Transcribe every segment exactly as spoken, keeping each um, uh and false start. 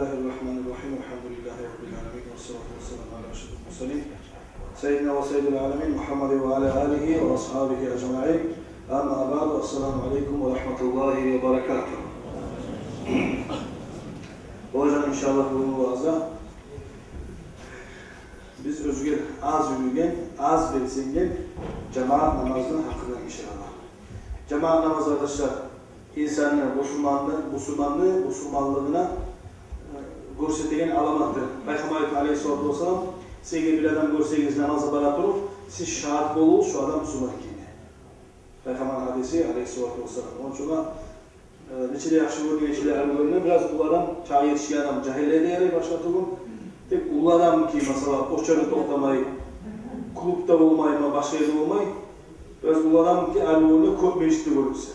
بسم الله الرحمن الرحيم. الحمد لله رب العالمين، والصلاة والسلام على أشرف المرسلين، سيدنا وسيد العالمين محمد وعلى آله وأصحابه أجمعين. أما بعد، السلام عليكم ورحمة الله وبركاته. Болажакъ, иншааллагь, бугюн ваазда биз оьзге аз юрюген, аз белсенген жамаат намазны гьакъында, иншааллагь. Жамаат намаз, къардашлар, инсанны, бусурманны, бусурманны бусурманлыгъына, э, гёрсетеген аламатдыр. Пайхаммар айтды, алейгьиссалату вассалам: «Сиз эгер бир адам гёрсегиз намазгъа бара туруп, сиз шагьат болугъуз шо адам бусурман экенине». Пайхаммарны гьадиси, алейгьиссалату вассалам. Ончугъа, э, нече де яхшы гёрюнген кишилер, гьар гёрюнген, бираз уллу адам, чагъы етишген адам, жагьиллер де ярай, башгъа тюгюл. Тек уллу адам ки, масала, очагъы токътамай, клубда болмай, ма башгъа ерде болмай, бираз уллу адам ки, гьар гёрюнген, кёп межитде гёрюнсе.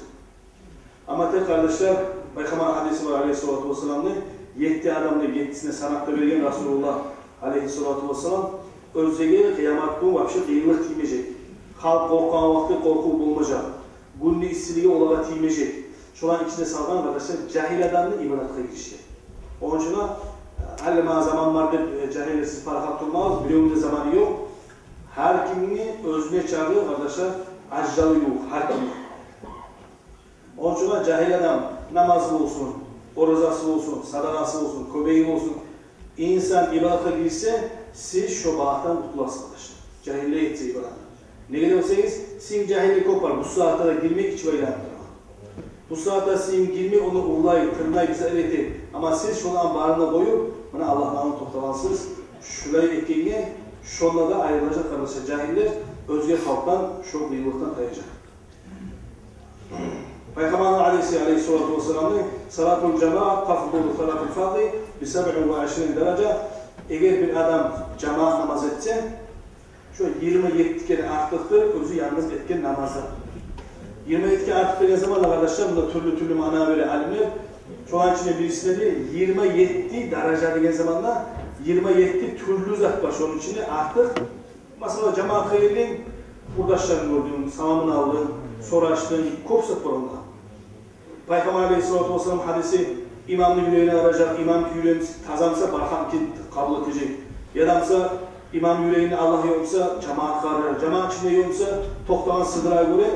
Амма тек, къардашлар, Пайхаммар гьадиси бар, алейгьиссалату вассаламны, етти адамны, еттисине санап да берген Расулуллагь, алейгьиссалату вассалам, оьзлеге къыямат гюн вообще къыйынлыкъ тиймежек. Халкъ къоркъгъан вакъти къоркъув болмажакъ. Гюнню иссилиги олагъа тиймежек. Шоланы ичине салгъан, къардашлар, жагьил адамны ибадатгъа гиришген. Ончугъа, э, гьали магъа заман бар деп, э, жагьиллер, сиз парахат турмагъыз, биревню де заманы ёкъ. Гьар кимни оьзюне чакъы, къардашлар, ажалы ёкъ гьар кимни. Ончугъа жагьил адам намазы болсун, оразасы болсун, садагъасы болсун, кёмеги болсун, инсан ибадатгъа гирсе, сиз шо балагьдан къутуласыз, къардашлар. Жагьиллик этсе ибадатны. Неге десегиз, сизин жагьиллик кёп бар, бу сагьатда да гирмей, ичип айланып тургъан. Бу сагьатда сизин гирмей, ону урлай, тырнай, бир зат эте. Амма сиз шоланы барын да къоюп, муна Аллагьны алдына токътагъансыз. Шулай экенге, шонда да айрылажакъ, къардашлар, жагьиллер оьзге халкъдан, шо къыйынлыкъдан тайажакъ. Пайхаммарны гьадиси, алейгьиссалату вассаламны: «Салатул жамаат тафдулу салатул фарди би сабъин ва ишрина даража». Эгер бир адам жамаат намаз этсе, шо йигирма етти керен артыкъдыр оьзю янгыз этген намаздан. Йигирма етти керен артыкъ деген заманда, къардашлар, мунда тюрлю-тюрлю маъна бере алимлер. Шоланы ичинде бирисинде де йигирма етти даража деген заманда, йигирма етти тюрлю зат бар шону ичинде артыкъ. Масала, жамаатгъа гелдинг, къурдашларынгны гёрдюнг, саламын алдынг, сорашдынг, кёп зат бар онда. Пайхаммар алейгьиссалату вассалам гьадиси: «Имамны юрегине къаражакъ, имам юрегин таза буса, баргъан ким къабул этежек. Яда буса, имам юрегинде Аллагь ёкъ буса, жамаат къарар. Жамаат ичинде ёкъ буса, токътагъан сыдырагъа гёре,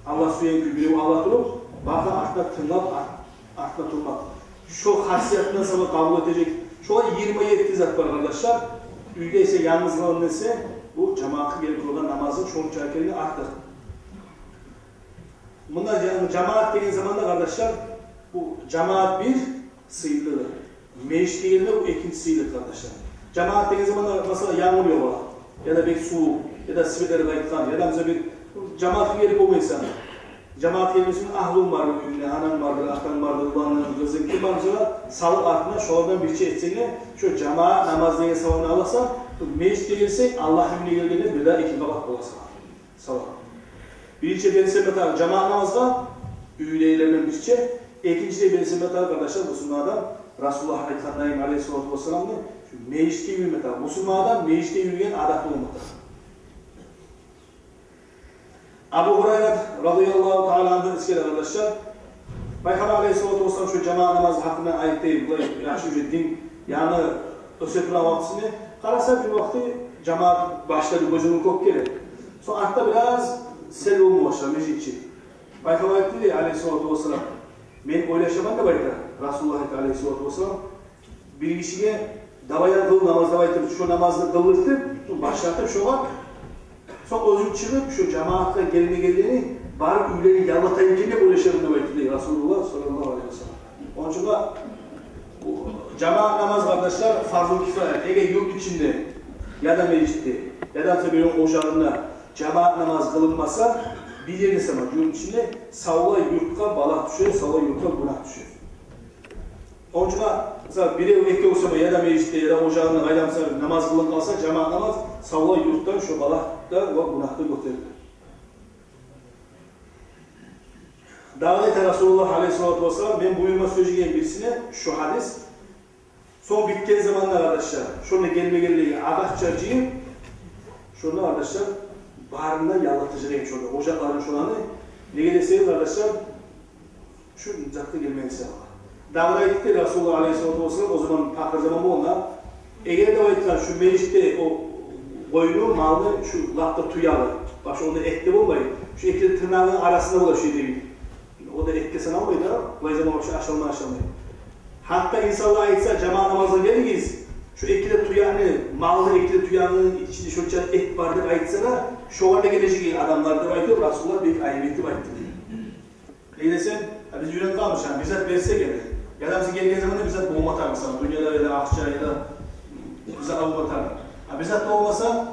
Аллагь сюеген кюй бирев ала туруп, баргъан артына тынглап, арт-, артына турмакъ. Шо хасиятындан сама къабул этежек». Шолай йигирма етти зат бар, къардашлар. Уьйде эсе, янгыз къылынса, бу жамаатгъа гелип къылгъан намазны шонча керен артыкъ. Мунда жа-, жамаат деген заманда, къардашлар, бу жамаат бир сыйлылыгъы, межитге гелмек бу экинчи сыйлылыкъ, къардашлар. Жамаат деген заманда, масала, янгур ёгъа, яда бек сувукъ, яда светлер къайтгъан, яда, масала, бир жамаатгъа гелип болмайсан. Жамаатгъа гелмесенг, агьлюнг бардыр уьюнгде, ананг бардыр, атанг бардыр, уланынг, къызынг, ким бар буса да, салып артына, шолардан бирче этсенг де, шо жамаат намаз деген савабын аласан. Межитге гелсенг, Аллагь уьюне гелгенде бир де эки къабат боласан. Савап. Биринчи берилсе метагъы жамаат намазгъа, уьйдегилерден бирче. Экинчи де берилсе метагъы, къардашлар, бусурман адам, Расулуллагь айтгъандай, алейгьиссалату вассаламны, шу межитге юрюме метагъы. Бусурман адам межитге юрюген адаты болмакъ. Абу Гьурайра радияллагьу таала ангьу эсгере, къардашлар, Пайхаммар алейгьиссалату вассалам шо жамаат намазы гьакъында айтды, булай яхшы уже дин яны оьсе турагъан вакътисинде, къараса, бир вакъти жамаат башлады гёзюню кёкге. Сонг артда бираз сел болма башлады межит ичи. Пайхаммар айтды дей, алейгьиссалату вассалам: «Мен ойлашаман, — деп айта Расулуллагь, — алейгьиссалату вассалам, бир гишиге, давай, къыл намаз деп айтып, шо намазны къылдыртып, сонг башлатып шогъар, сонг оьзюм чыгъып, шо жамаатгъа гелмегенлени барып уьйлерине яллатайым экен деп ойлашаман», — деп айтды дей Расулуллагь саллаллагьу алейгьи ва саллам. Ончугъа бу жамаат намаз, къардашлар, фарзу кифая. Эгер юрт ичинде, яда межитде, яда, масала, биревню ожагъында жамаат намаз къылынмаса, бир ерде сама, юрт ичинде, савлай юртгъа балагь тюше, савлай юртгъа гюнагь тюше. Ончугъа, масала, бирев, экев сама, яда межитде, яда ожагъында, къайда, масала, намаз къылып къалса, жамаат намаз, савлай юртдан шо балагь да ва гюнагь да гётериле. Дагъы да айта Расулуллагь алейгьиссалату вассалам: «Мен буюрма сюежегеним бирисине», — шо гьадис. Сонг битген заманда, къардашлар, шонда гелмегенлеге агъач жыйып, шонда, къардашлар, барын да яллатажакъ экен шонда, ожакъларын шоланы. Неге десегиз, къардашлар, шу затгъа гелмеген саялы. Дагъы да айтды Расулуллагь алайгьиссалату вассалам, о заман пакъыр заман болгъан. Эгер де, айтгъан, шу межитде о къойну, малны, шу лап да тюени, башгъа онда эт де болмай, шу эки де тырнагъыны арасында бола шу эт деген. О да этге саналмай да, булай заман башгъа ашалмай, ашалмай. Гьатта инсанлагъа айтса, жамаат намазгъа гелигиз, шу эки де тюени, малны эки де тюенини ичинде шонча эт бар деп айтса да, шогъар да гележек экен адамлар деп айтып, Расулуллагь бек айып этип айтды дей. Неге десенг, а, биз уьйренип къалмыш, гьа, бир зат берсе геле. Ядамсыз гелген заманда бир зат болма тарыкъ сагъа, дюньяда яда акъча, яда бир зат болма тарыкъ. А бир зат болмаса,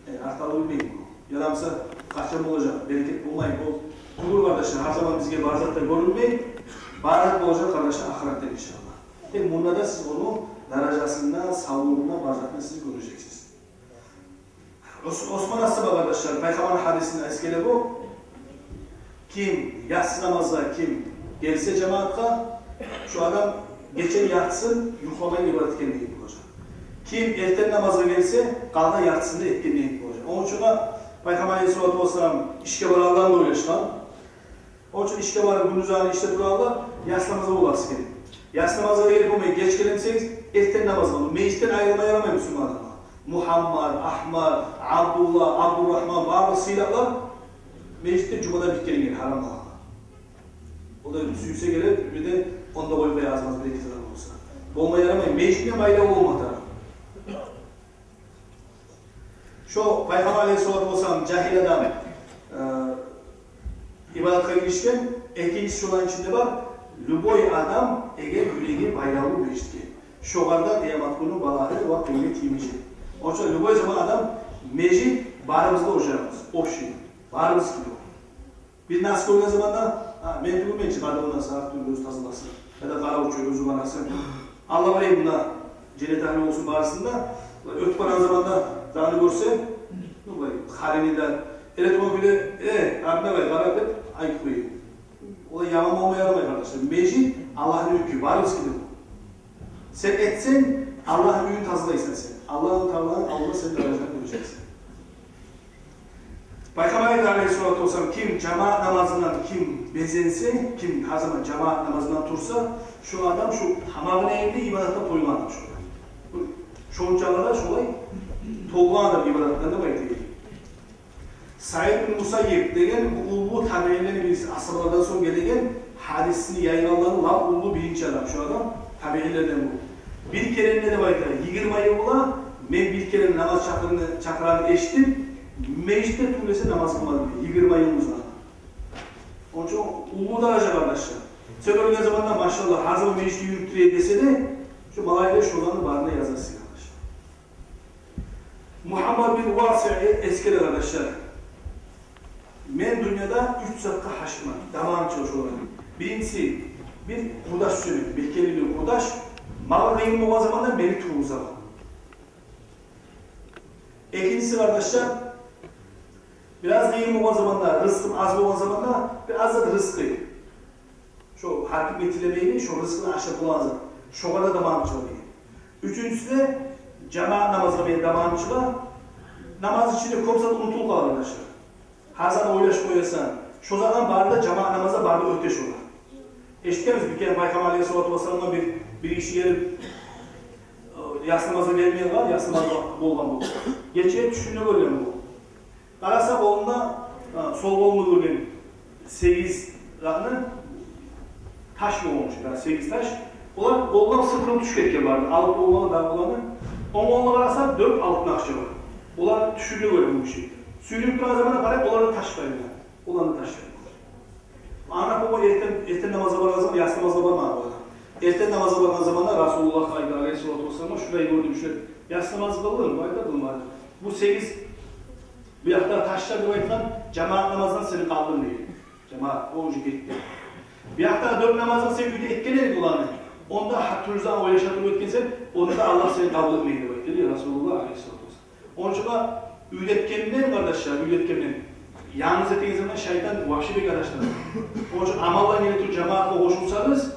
э, арталып билмеймен. Ядамсыз къачан болажакъ, берекет болмай, бу тюгюл, къардашлар, гьар заман бизге бар зат да гёрюнмей, бар зат болажакъ, къардашлар, ахыратда, иншаллагь. Тек мунда да сиз ону даражасында, савлугъунда, бар затында сиз гёрежексиз. Ос-, Осман асгьаба, къардашлар, Пайхаммарны гьадисинде эсгере бу: ким яссы намазгъа ким гелсе жамаатгъа, шу адам гечени яртысын юхламай ибадат этген деген болажакъ. Ким эртен намазгъа гелсе, къалгъан яртысын да этген деген болажакъ. Ону учун да Пайхаммар алайгьиссалату вассалам ишге барагъанлар да ойлашгъан. Ону учун ишге барып, гюндюз аны ишде турагъанлар яссы намазгъа боласы герек. Яссы намазгъа гелип болмай, геч гелемсегиз, эртен намазгъа. Межитден айрылма ярамай мусулман адамгъа. Мугьаммад, Агьмат, Абдулла, Абдурагьман, бары сыйлыкълар межитде жумада битген экен, гьарам болгъан. О да сюйсе гелип, бир де онда къоюп къоя, аз-маз бир-эки зат болса. Болма ярамай, межитден байлавлу болма тарыкъ. Шо Пайхаммар алайгьиссалату вассалам жагьил адам, э, ибадатгъа гиришген, экинчиси шоланы ичинде бар: любой адам, эгер юреги байлавлу межитге, шогъар да къыямат гюню балагьы ва къыйыны тиймежек. Ону учун любой заман адам, межит барыбызны да ожагъыбыз, общий, барыбызныки. Бир нас гёрген заманда, а, мен тюгюлмен чи, къадагъы нас, Артур оьзю тазаласын. Яда къаравчу оьзю къарасын. Аллагь берейим мунда, женнет агьлю болсун барысын да. Оьтюп барагъан заманда дагъы гёрсе, ну, бай, халини де, эретугъан кюйде, э, Абдулла бай, къара деп айтып къоя. Олай яман болма ярамай, къардашлар. Межит Аллагьны уьюю, барыбызныки де бу. Сен этсенг, Аллагьны уьюн тазалайсан сен. Аллагьны Тааланы алдында сен даражанг гёрежексен. Пайхаммар айта алайгьиссалату вассалам: ким жамаат намазындан ким безенсе, ким гьар заман жамаат намазындан турса, шо адам шо тамагъына ерли ибадатдан тойгъан адам шо адам. Шончакъы да шолай толгъан адам ибадатдан деп айта. Саид бин Мусаййиб деген бу уллу табиинлени бириси, асгьабалардан сонг гелеген, гьадисни яйгъанланы лап уллу биринчи адам шо адам, табиинлерден бу. Бир керен де, деп айта, йигирма йыл бола, мен бир керен намаз чакъырыгъын, чакъырагъанын эшитип, межитде тюгюл эсе намаз къылмадым дей, йигирма йыл узагъы. Ону учун уллу даража, къардашлар. Сен гёрген заманда, машаллагь, гьар заман межитге юрюп тура эди десе де, шо малайиклер шоланы барын да яза сизге, къардашлар. Мугьаммад бин Васиъ эсгере, къардашлар: мен дюньяда уьч затгъа гьашыкъман, дамагъым чыгъа шоланы. Биринчиси, бир къурдаш сюемен, бекерли бир къурдаш, магъа къыйын болгъан заманда мени тургъузагъан. Экинчиси, къардашлар, бираз къыйын болгъан заманда, рызкъым аз болгъан заманда, бир аз зат рызкъы, шо гьакимге тилемейли, шо рызкъыны ашап болагъан зат, шогъар да дамагъым чыгъа деген. Уьчюнчюсю де, жамаат намазгъа мени дамагъым чыгъа. Намаз ичинде кёп зат унутулуп къала, къардашлар. Гьар затны ойлашып къоясан. Шо затны бары да жамаат намазда бары да оьте шолар. Эшитгенбиз бир керен Пайхаммар алайгьиссалату вассаламдан бир, бир гиши гелип, э, яссы намазгъа гелмей къалгъан, яссы намаз вакъти болгъан бу. Гече тюшюнде гёрген бу. Къараса къолунда, э, сол къолунда гёрген сегиз затны, таш болгъан шо, сегиз таш. Олар къолундан сыпырылып тюшюп гетген бары. Алып болгъан да оланы. Онг къолуна къараса, дёрт алтын акъча бар. Олар тюшюнде гёрген бу гиши. Сюйрюлюп турагъан заманда къарай, олар да таш къайда. Олар да таш къайда. Ана бу эртен, эртен намазгъа баргъан заман, яссы намазгъа бармагъан бу адам. Эртен намазгъа баргъан заманда Расулуллагь айта алайгьиссалату вассаламгъа: шулай гёрдюм, шулай. Яссы намаз къылдынг, бу айта, къылмадым. Бу сегиз, бу якъда ташлар деп айтгъан, жамаат намаздан сени къалдырдым деген. Жамаат, о уже гетди. Бу якъда дёрт намазны сен уьйде этген эдинг оланы. Онда гьатта уьзюп, ойлаша туруп этгенсен, онда да Аллагь сени къабул этмейди деп айтды дей Расулуллагь алайгьиссалату вассалам. Ону учун да уьйде этгенден, къардашлар, уьйде этгенден. Янгыз этген заман шайтан вообще бек адашдырады. Ону учун амалдан геле туруп жамаатгъа къошулсагъыз,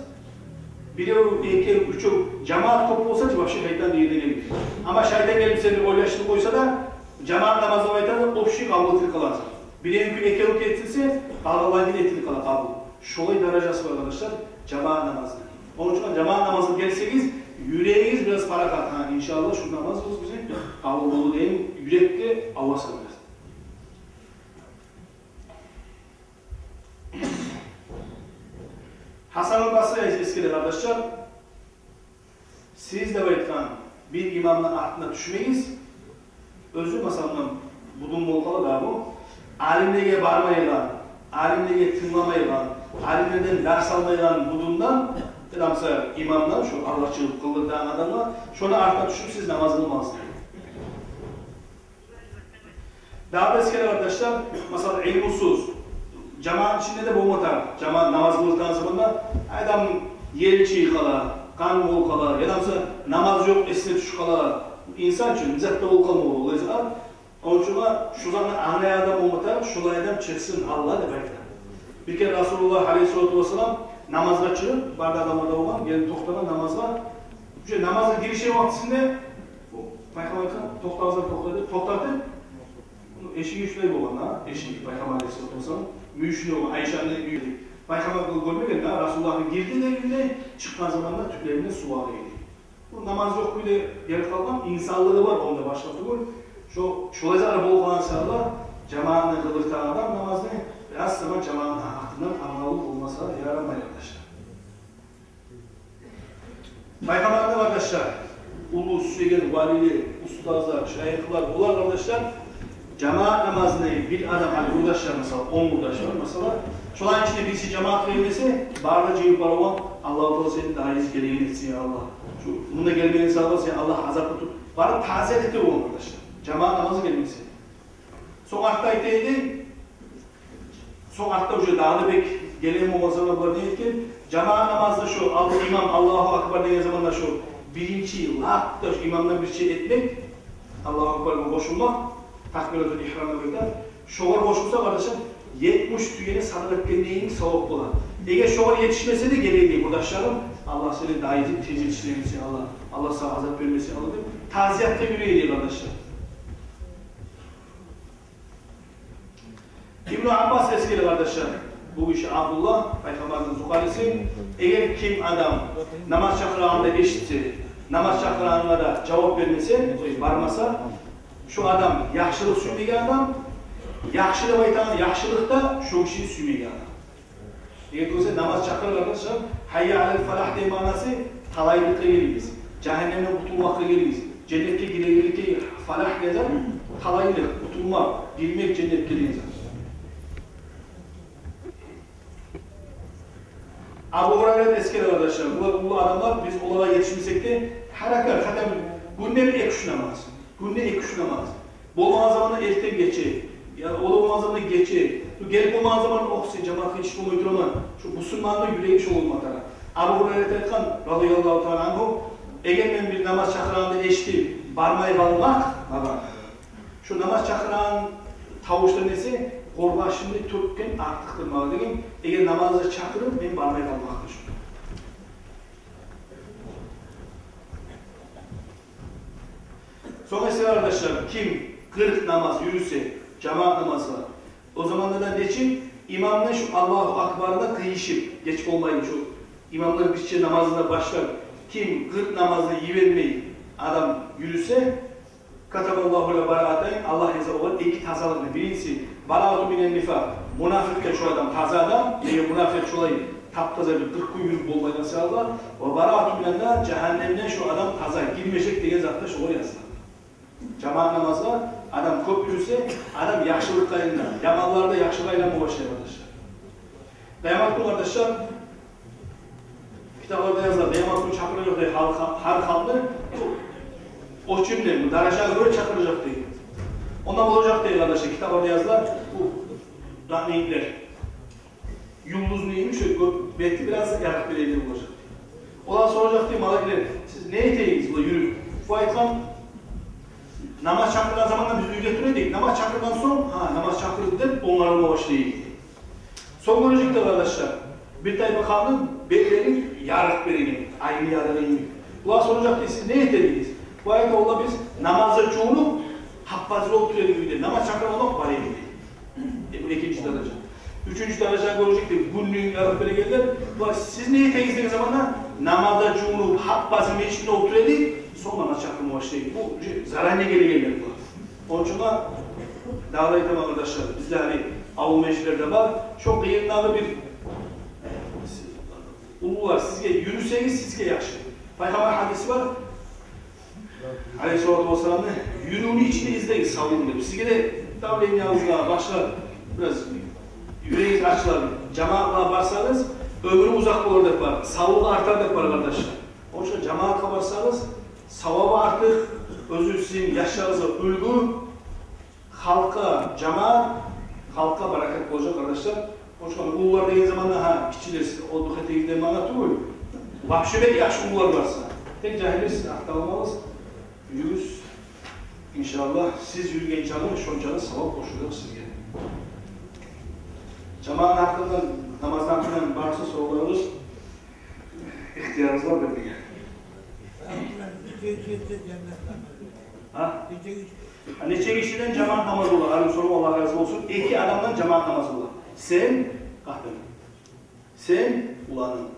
бирев, экев, уьчев, жамаат кёп болса, вообще шайтан да ерде гелмей. Амма шайтан гелип сени ойлашдырып къойса да, жамаат намазда айтады, общий къабул этилип къаласыз. Биревнюки, экевнюки этилсе, къалгъанларыныкин этилип къала къабул. Шолай даражасы бар, къардашлар, жамаат намазны. Ону учун жамаат намазгъа гелсегиз, юрегигиз бираз парахат. Гьа, иншааллагь, шу намазыбыз бизин къабул болду деген юрекге гьава салыгъыз. Гьасан аль-Басри эсгере, къардашлар, сиз деп айтгъан бир имамны артына тюшмегиз. Оьзю, масала, будун болуп къала да бу. Алимлеге бармайгъан, алимлеге тынгламайгъан, алимлерден дарс алмайгъан будундан, яда, масала, имамдан, шу аллагьчылыкъ къылдырагъан адамгъа, шону артына тюшюп сиз намаз къылмагъыз. Дагъы да эсгере, къардашлар, масала, илмусуз, жамаатны ичинде де болма тарыкъ. Жамаат намаз къылып турагъан заманда адам ел чыгъып къала, къан болуп къала, яда, масала, намаз ёкъ, эсине тюшюп къала. Инсан чы, не зат да болуп къалма бола, олай зат. Ону учун шу затны англайгъан адам болма тарыкъ, шолай адам чыкъсын алда деп айта. Бир керен Расулуллагь алейгьиссалату вассалам намазгъа чыгъып, бары да адамлар да болгъан, гелип токътагъан намазгъа. Уже намазгъа гиришген вакътисинде бу Пайхаммар айтгъан: «Токътагъыз, токътагъыз», — деп токътатып, эшиги шулай болгъан, гьа, эшиги, Пайхаммар алейгьиссалату вассалам мюйюшюнде болгъан, Айшаны мюйюшюнде. Пайхаммар гёрмеген, гьа, Расулуллагь гирди дегенде, чыкъгъан заманда тюплеринден сув агъа эди. Бу намаз ёкъ кюйде гелип къалгъан, инсанлыгъы бар, онда башгъа тюгюл. Шо, шолай затлар болуп къалгъан саялы, жамаатны къылдырагъан адам намазны, бираз заман жамаатны гьакъындан англавлу болмаса ярамай, къардашлар. Пайхаммарны, къардашлар, уллу сюеген валилер, устазлар, шайыхлар, олар, къардашлар, жамаат намазны бир адам, гьали къурдашлар, масала, он къурдаш бар, масала, шоланы ичинде бириси жамаат гелмесе, бары да жыйылып барагъан: «Аллагьу Таала сени дагъы гелеген этсин, я Аллагь. Шу мунда гелмеген саялы сени Аллагь азап этип», — барып тазият эте болгъан, къардашлар, жамаат намазы гелмесе. Сонг артда айта эди, сонг артда уже дагъы да бек гелген болгъан заманда булар не этген? Жамаат намазда шу ал-, имам «Аллагьу акбар» деген заманда шу биринчи лап да шу имамдан бирче этмек, «Аллагьу акбар»гъа къошулмакъ, такбиратул ихрамгъа бирден. Шогъар къошулса, къардашлар, етмиш тюени садагъа этгендейин савап бола. Эгер шогъар етишмесе де, геле эди: «Къурдашларым, Аллагь сени дагъы тез етишдирсин, Аллагь, Аллагь сагъа азап бермесин, Аллагь», — деп, тазиятгъа юрюй эди, къардашлар. Ибну Аббас эсгере, къардашлар, бу гиши Абдуллагь, Пайхаммарны зукъариси: «Эгер ким адам намаз чакъырагъанны эшитсе, намаз чакъырагъангъа да жавап бермесе, то есть бармаса, шу адам яхшылыкъ сюймейген адам, яхшы деп айтагъан яхшылыкъ да шу гишини сюймейген адам». Эгер гёрсе намаз чакъыргъан чы, «Гьаййа алал фалагь» деген маънасы: «Талайлыкъгъа гелигиз, жагьаннемден къутулмакъгъа гелигиз, женнетге гирегенликге», фалагь деген зат талайлыкъ, къутулмакъ, гирмек женнетге деген зат. Абу Гьурайра эсгере, къардашлар, булар уллу адамлар, биз олагъа етишмесек де, гьаракат, къадам, гюнде бир эки-уьч намаз, гюнде эки-уьч намаз. Болмагъан заманда эртен гече, я, о да болмагъан заманда гече. Шу гелип болмагъан заманда: «Ох, сен, жамаатгъа етишип болмай тураман». Шу бусурманны юреги шо болма тарыкъ. Абу Гьурайра айтгъан, радияллагьу таала ангьу: «Эгер мен бир намаз чакъырагъанны эшитип, бармай къалмакъ магъа, шу намаз чакъырагъан тавушдан эсе къоргъашымны тёкген артыкъдыр магъа», — деген. Эгер намазгъа чакъырып, мен бармай къалмакъ шу. Сонг эсе, къардашлар, ким къыркъ намаз юрюсе, жамаат намазгъа, о заманда да нечик имамны шу «Аллагьу акбарына» къыйышып, геч болмайын шу имамдан бирче намазына башлап, ким къыркъ намазны йибермей адам юрюсе, «Катабаллагьу лагьу бараатайн», Аллагь яза огъар эки тазалыкъны. Биринчиси, «бараату минан нифакъ», мунафикъ да шу адам таза адам, неге мунафикъ шолай тап-таза бир къыркъ гюн юрюп болмайгъан саялы, «ва бараату минан нар», жагьаннемден шу адам таза, гирмежек деген зат да шогъар языла. Жамаат намазгъа адам кёп юрюсе, адам яхшылыкъгъа айлана, яманлар да яхшылыкъгъа айланма башлай, къардашлар. Къыямат гюн, къардашлар, китапларда языла, къыямат гюн чакъырыжакъ дей гьар, гьар халкъны, о чюнде, бу даражагъа гёре чакъырыжакъ дей. Онда болажакъ дей, къардашлар, китапларда языла, бу данниклер. Юлдузну йимик шо гё-, бети бираз ярыкъ береген болажакъ. Олар соражакъ дей малайиклер: «Сиз не этегиз булай юрюп?» Бу айтгъан: «Намаз чакъыргъан заманда биз уьйде тура эдик, намаз чакъыргъан сонг, гьа, намаз чакъырды», — деп онгарылма башлай эди. Сонг гёрежек дей, къардашлар, бир тайпа халкъны бетлери ярыкъ береген, айны ярыгъы йимик. Булар соражакъ дей: «Сиз не эте эдигиз?» Бу айта: «Валлагь, биз намазгъа жувунуп, гьап-гьазир болуп тура эдик уьйде, намаз чакъыргъанда бара эдик», — дей. Э, бу экинчи даража. Уьчюнчю даража гёрежек дей гюнню ярыкъ берегенлер. «Валлагь, сиз не эте эдигиз?» деген заманда, Намазгъа жувунуп, гьаппасы межитде олтура эди, сонг намаз чакъырма башлай эди. Бу уже заранее гелегенлер булар. Ону учун да дагъы да айтаман, къардашлар, бизде гьали авул межитлерде бар, шо къырыйындагъы бир уллулар сизге юрюсегиз, сизге яхшы. Пайхаммар гьадиси бар, алейгьиссалату вассаламны: «Юрювню ичинде излегиз савлукъну», — деп. Сизге де давлениягъызгъа, башгъа бираз юрегигиз ачылар. Жамаатгъа барсагъыз, оьмюрюгюз узакъ болар деп бар, савлугъугъуз артар деп бар, къардашлар. Ону учун жамаатгъа барсагъыз, савабы артыкъ, оьзю сизин яшларыгъызгъа уьлгю, халкъгъа жамаат, халкъгъа баракат болажакъ, къардашлар. Ону учун уллулар деген заманда, гьа, гиччилер, сиз отдых этегиз деген маъна тюгюл. Вообще бек яхшы уллулар барса. Тек жагьиллер сиз артда къалмагъыз. Юрюгюз, иншааллагь, сиз юрюген чакъы шончакъы савап къошулажакъ сизге. Жамаатны гьакъындан, намазны гьакъындан бар буса соравларыгъыз, ихтиярыгъыз бар бермеге. Гьа? Гьа, нече гишиден жамаат намаз бола? Гьар бир сорав, Аллагь рази болсун. Эки адамдан жамаат намаз бола. Сен, къатын. Сен, уланынг.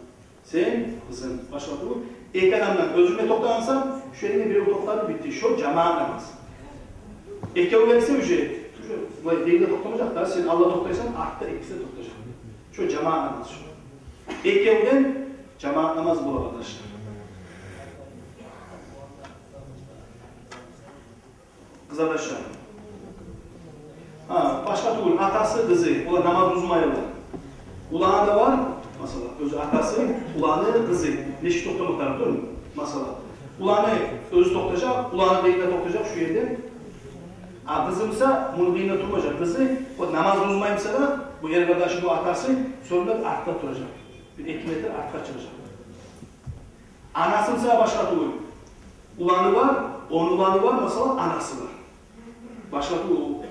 Сен, къызынг. Башгъа тюгюл. Эки адамдан, оьзюнг де токътагъансан, шо еринге бирев токътады, битди. Шо жамаат намаз. Экев гелсе уже, уже булай бирев де токътамажакъ да, сен алда токътайсан, артда экиси де токътажакъ. Шо жамаат намаз шо. Экевден жамаат намаз бола, къардашлар. Къызардашлар. Гьа, башгъа тюгюл, атасы, къызы, олар намаз бузмайлар. Уланы да бар, масала, оьзю атасы, уланы, къызы. Нечик токътамакъ тарыкъ, тюгюлмю? Масала, уланы оьзю токътажакъ, уланы къырыйында токътажакъ шо ерде. А къызы буса, муну къырыйында турмажакъ. Къызы, о намаз бузмай буса да, бу эр къардашы, бу атасы, сонг да артда туражакъ. Бир эки метр артгъа чыгъажакъ. Анасы буса башгъа тюгюл. Уланы бар, ону уланы бар, масала, анасы бар. Башгъа тюгюл.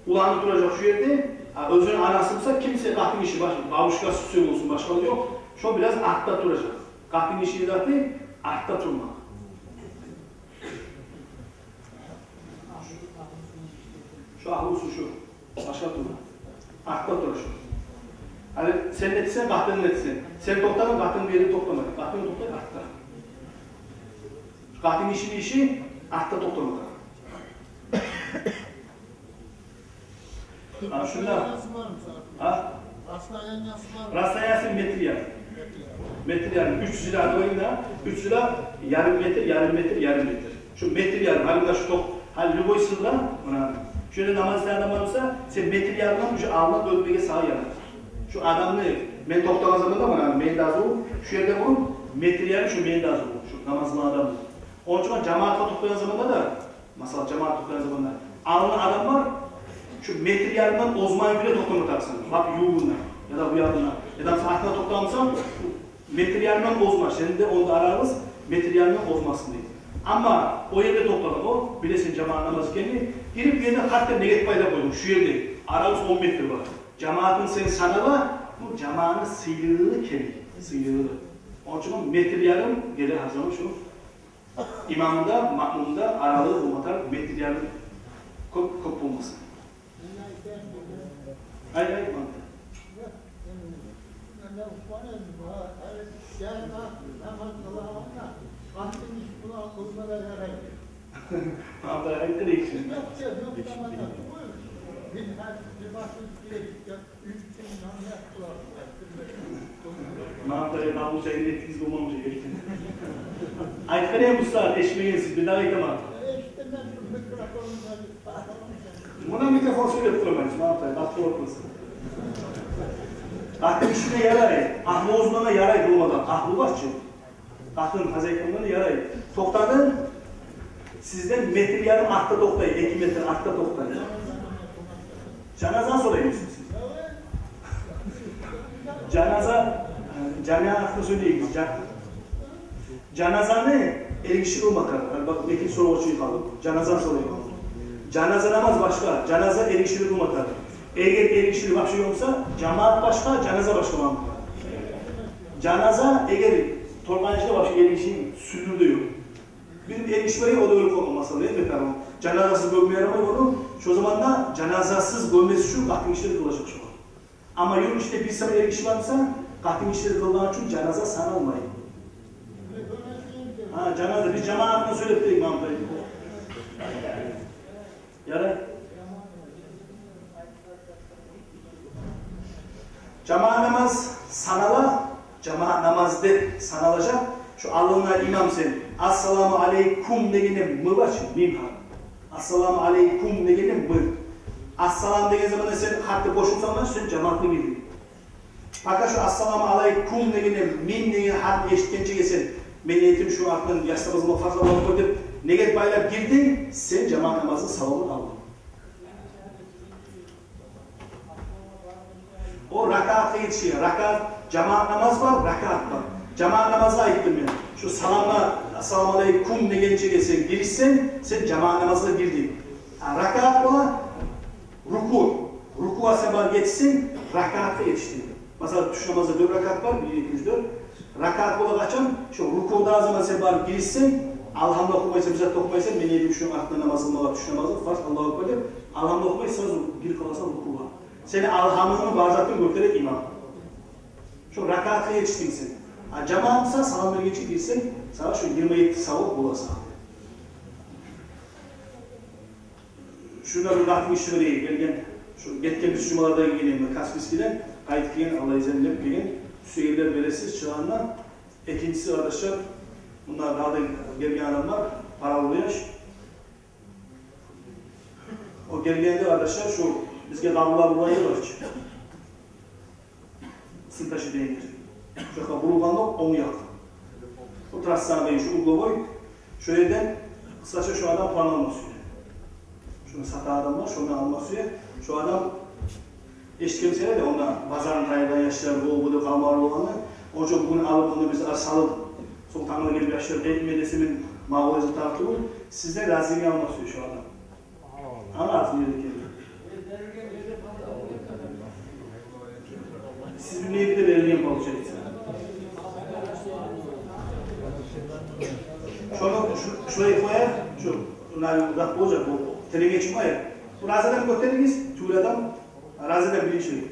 Уланы туражакъ шо ерде, а оьзюню анасы буса, кимсе, къатын гиши, баш-, бабушкасы тюгюл болсун, башгъа ёкъ. Шо бираз артда туражакъ. Къатын гишини заты артда турмакъ. Шо агьлу сюю шо. Башгъа тюгюл. Артда тура шо. Гьали сен нетсенг, къатынынг нетсин. Сен токътадынг, къатынынг бу ерде токътамай. Къатынынг токътай артда. Къатын гишини иши артда токътамакъ. Ана шунда. Расстояниясы бармы? Гьа? Расстояниясы бармы? Расстояниясы метр ярым. Метр ярым. Метр ярым. Уьч зирагь да, уьч зирагь ярым метр, ярым метр, ярым метр. Шо метр ярым. Гьали муна шо токъ-, гьали любой сыдыра, муна, шо ерде намаз этеген адам бар буса, сен метр ярымдан уже алдан оьтмеге сагъа ярай. Шо адамны мен токътагъан заманда, муна, мен де азу, шо ерде буруп, метр ярым, шо мен де азу, шо намаз къылгъан адам. Ону учун жамаатгъа токътагъан заманда да, масала, жамаат токътагъан заманда, алда адам бар, шо метр ярымдан озмай гюле токътама тарыкъсан, лап ювугъунда, яда бу ягъында. Яда, масала, артына токътагъан буса, метр ярымдан озма, сени де онда арагъыз метр ярымдан озмасын дей. Амма о ерде токътагъан, о, билесен жамаат намаз экенни, гирип бу ерде хатта негет пайда къойдунг, шо ерде арагъыз он метр бар. Жамаатынг сени санала, бу жамаатны сыйлылыгъы кемий, сыйлылыгъы. Ону учун метр ярым геле гьар заман шо. Имамда, маъмумда аралыгъы болма тарыкъ метр ярым, кёп, кёп болмасын. Ай, ай, имам. Мамда айтгъан экен. Мамда айтгъан экен, айтгъан экен, бу сагьат эшитмегенсиз, бир дагъы айтаман. Муна микрофон сёйлеп турмайсыз, Мамда, бахты болсун. Къатын гишиге ярай, агьлу узмана ярай болмагъан, агьлу бар чы. Къатын хозяйкамдан ярай. Токътадынг, сизден метр ярым артда токътай, эки метр артда токътай. Жаназа сораймысыз сиз? Жаназа, э, жаназа гьакъында сёйлейик биз. Жа-, жаназаны эр гиши къылма тарыкъ. Гьали бакъ, экинчи сорав учун къалды. Жаназа сорайым. Жаназа намаз башгъа, жаназа эр гиши къылма тарыкъ. Эгер эр гиши вообще ёкъ буса, жамаат башгъа, жаназа башгъа болма тарыкъ. Жаназа, эгер торкъан ичинде вообще эр гиши сюндюр де ёкъ. Бир эр гиши бар, о да оьлюп къалгъан, масала, не этме тарыкъ о? Жаназасыз гёмме ярамай ону. Шо заманда жаназасыз гёммес учун къатын гишилер къылажакъ шогъар. Амма ювукъ ичинде бир сама эр гиши бар буса, къатын гишилер къылгъан учун жаназа саналмай. Жаназа, биз жамаатны сёйлеп берейик, мамтай. Ярай. Жамаат намаз санала, жамаат намаз деп саналажакъ. Шу алдынгда имам сен, «Ассаламу алейкум» дегенде «м» бар чы, мим гьарп. «Ассаламу алейкум» дегенде «м». «Ассалам» деген заманда сен гьатта бош болсанг да, сен жамаатгъа гирдинг. Пока шу «Ассаламу алейкум» дегенде «мим» деген гьарпны эшитгенчеге сен, «Мен этим шу артдан яссы намазыма фарз Аллагьу акбар» деп ният байлап гирдинг, сен жамаат намазны савабын алдынг. О ракаатгъа етишген. Ракаат, жамаат намаз бар, ракаат бар. Жамаат намазгъа айтдым мен. Шу саламгъа, «Ассаламу алейкум» дегенчеге сен гиришсенг, сен жамаат намазгъа гирдинг. А ракаат бола руку. Рукугъа сен барып етишсенг, ракаатгъа етишдинг. Масала, тюш намазда дёрт ракаат бар, бир, эки, уьч, дёрт. Ракаат бола къачан, шу рукугъа заман сен барып гиришсенг, «Алгьамны» охумайсан, бир зат охумайсан, «Мен этим шу артдан намаз къылмагъа, тюш намазы, фарз, Аллагьу акбар» деп, «Алгьамны» охумай, сразу гирип къаласан рукугъа. Сени «Алгьамынгны» бар затын гётере имам. Шу ракаатгъа етишдинг сен. А жамаат буса, салам бергенче гирсенг, сагъа шу йигирма етти савап бола сагъа. Шунда бир затны иши бар эди, гелген, шу гетген бир жумаларда гелген эди, Каспийскиден къайтып гелген, Аллагь изин деп гелген, тюсегенлер бересиз чыгъанына. Экинчиси, къардашлар, мунда дагъы да гелген адам бар, паралуяш. О гелгенде, къардашлар, шу бизге къабурлагъа бурулгъан ер бар чы. Сынташи деген ер. Шо якъгъа бурулгъан да онг якъ. Бу трассагъа дейин шу угловой. Шо ерден, къысгъача, шу адам план алма сюе. Шуну сатагъан адам бар, шондан алма сюе. Шу адам эшитгенсиз де, онда базарны тайдыргъан яшлар, о, бу деп къалмагъан болгъанны. Онча бугюн алып, онда биз аз салып, сонг тангала гелип яшлар этме десе, мен магъа оьзю тартылып, сизден разилик алма сюе шу адам. Ана атын ерге гелди. Сиз билмей бир де берилген получается. Шону шу-, шулай къоя, шу, муна зат болажакъ, бу теренге чыкъмай. Бу разидан гётеригиз, тюгюл адам, разидан биринчи.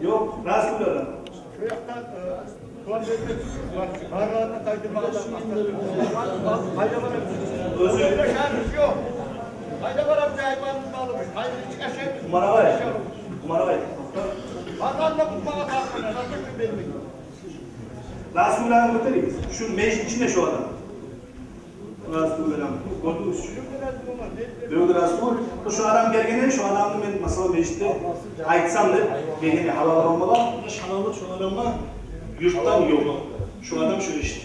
Ёкъ, рази тюгюл адам. Бу якъда, э, план бермек, барларын къайтармагъа да. Къайда барабыз? Оьзю. Къайда барабыз? Айбанны малы. Къайда чыгъа шей? Умар агъай. Умар агъай. Барларын да къутмагъа, барларын да бермек. Расуланы гётеригиз. Шу межит ичинде шу адам. Расуланы гётеригиз. Бирев де Расул. Бу шу адам гелгенде, шу адамны мен, масала, межитде айтсам деп, мени гьалал болмагъа, шагьаллыкъ шу адамгъа юртдан ёкъ. Шу адам шу ишде.